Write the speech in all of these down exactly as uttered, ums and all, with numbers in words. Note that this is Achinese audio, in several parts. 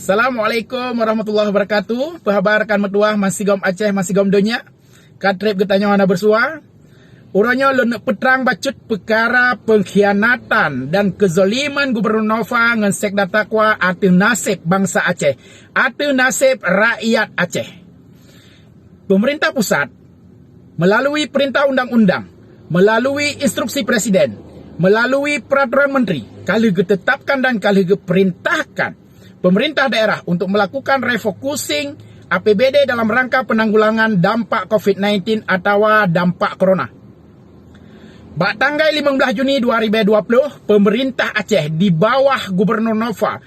Assalamualaikum warahmatullahi wabarakatuh. Peuhaba rakan meutuah masigom Aceh, masigom donya. Ka treb geutanyoe hana beursuwa. Uroe nyoe lôn neuk peutrang bacut peukara peungkhianatan dan keuzaliman Gubernur Nova ngon Sekda Takwa ateueh naseb bansa Aceh, ateueh naseb rakyat Aceh. Pemerintah pusat, melalui perintah undang-undang, melalui instruksi presiden, melalui peraturan menteri, ka lheueh geutetapkan dan ka lheueh geuperintahkan pemerintah daerah untuk melakukan refocusing A P B D dalam rangka penanggulangan dampak covid sembilan belas atawa dampak corona. Bak tanggai limong blaih Juni dua ribu dua puluh, pemerintah Aceh di bawah Gubernur Nova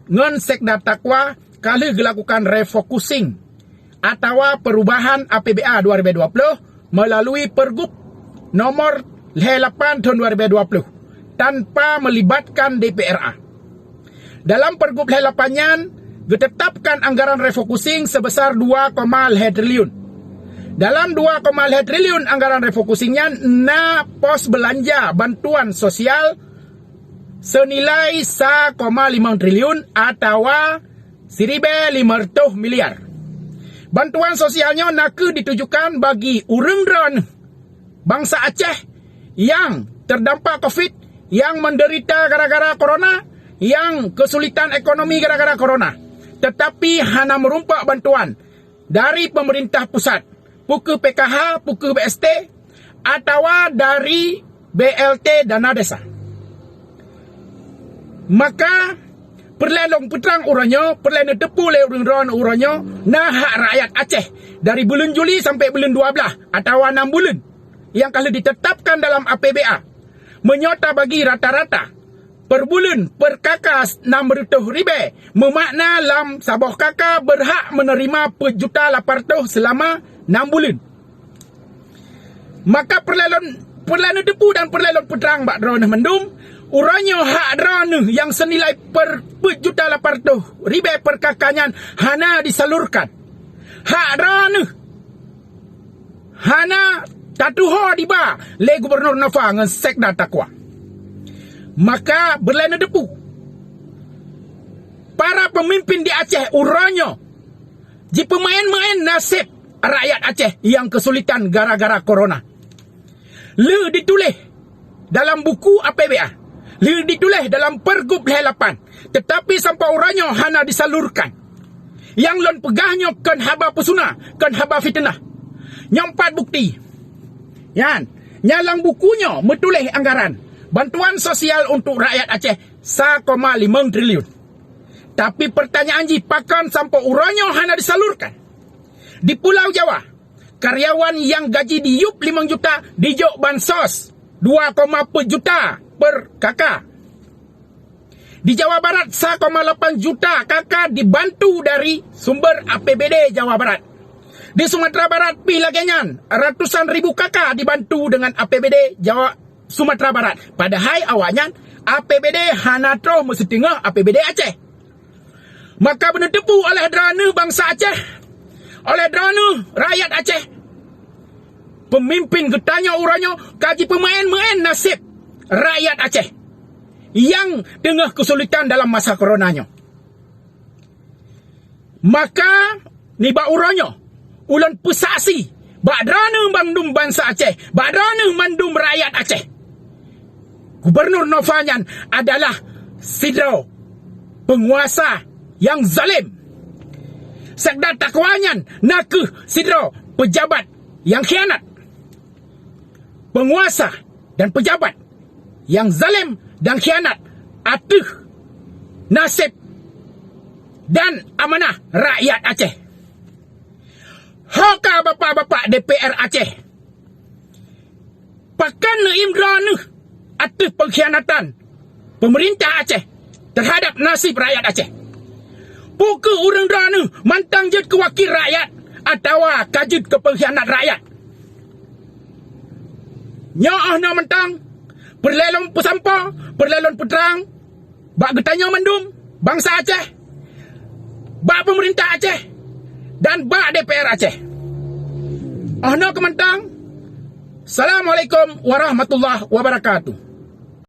ngon Sekda Takwa ka lheueh geulakukan refocusing atawa perubahan A P B A dua ribu dua puluh melalui Pergub nomor lhèe lapan tahun dua ribu dua puluh tanpa melibatkan D P R A. Dalam Pergub lhèe lapan nyan geutetapkan anggaran refocusing sebesar dua koma lhèe triliun. Dalam dua koma lhèe triliun anggaran refocusing nyan na pos belanja bantuan sosial seunilai sa koma limong triliun atawa siribèe limong reutôh miliar. Bantuan sosial nyoe na kheueh ditujukan bagi ureueng droeneuh bansa Aceh nyang terdampak covid, nyang menderita gara-gara corona, nyang kesulitan ekonomi gara-gara corona, tetapi hana meurumpok bantuan dari pemerintah pusat, peu kheueh P K H, peu kheueh B S T, atawa dari B L T dana desa. Maka, peureulèe lôn peutrang uroe nyoe, peureulèe neuteupeue lé ureueng droeneuh uroe nyoe, na hak rakyat Aceh dari buleuen Juli sampoe buleuen dua blaih atawa nam buleuen nyang ka lheueh ditetapkan dalam A P B A. Meunyoe tabagi rata-rata, per buleuen, per K K nam reutôh ribèe, meumakna lam saboh K K beurhak meuneurima peuet juta lapan reutôh seulama nam buleuen. Maka peureulèe lôn, peureulèe neuteupeue dan peureulèe lôn peutrang bak droeneuh mandum, uroe nyoe hak droeneuh nyang seunilai per peuet juta lapan reutôh ribèe per K K nyan hana disalurkan. Hak droeneuh hana tatuho diba lé Gubernur Nova ngon Sekda Takwa. Maka peureulèe neuteupeue, para peumimpin di Aceh uroe nyoe jipeumaén-maén naseb rakyat Aceh nyang keusulitan gara-gara corona. Lheueh dituléh dalam buku A P B A, lheueh dituléh dalam Pergub lhèe lapan, teutapi sampoe uroe nyoe hana disalurkan. Nyang lôn peugah nyoe kon haba peusuna, kon haba fiteunah. Nyoe pat bukeuti. Nyan, nyan lam buku nyoe meutuléh anggaran bantuan sosial untuk rakyat Aceh sa koma limong triliun. Tapi peurtanyaan jih, pakon sampoe uroe nyoe hana disalurkan? Di Pulau Jawa, karyawan nyang gaji diyueb limong juta dijok bansos dua koma peuet juta per K K. Di Jawa Barat, sa koma lapan juta K K dibantu dari sumber A P B D Jawa Barat. Di Sumatera Barat pih lagèe nyan, ratusan ribu K K dibantu dengan A P B D Jawa, Sumatera Barat. Padahai awaknyan A P B D hana troh meusiteungoh A P B D Aceh. Maka beuneuteupeue oleh droeneuh bansa Aceh, oleh droeneuh rakyat Aceh, peumimpin geutanyoe uroe nyoe ka jipeumaén-maén naseb rakyat Aceh nyang teungoh keusulitan dalam masa corona nyoe. Maka, nibak uroe nyoe, ulôn peusaksi bak droeneuh mandum bansa Aceh, bak droeneuh mandum rakyat Aceh, Gubernur Nova nyan adalah sidroe peunguasa nyang zalem. Sekda Takwa nyan na kheueh sidroe peujabat nyang khianat. Peunguasa dan peujabat nyang zalem dan khianat ateueh naseb dan amanah rakyat Aceh. Ho ka bapak-bapak D P R Aceh, pakon neuem droeneuh ateueh peungkhianatan peumeurintah Aceh teuhadab naseb rakyat Aceh? Peu kheueh ureueng droeneuh mantong jeuet keu wakil rakyat atawa ka jeuet keu peungkhianat rakyat? Nyoe 'oh noe mantong peureulèe lôn peusampoe, peureulèe lôn peutrang bak geutanyoe mandum bansa Aceh, bak peumeurintah Aceh, dan bak D P R Aceh. 'Oh noe keuh mantong. Assalamualaikum warahmatullahi wabarakatuh.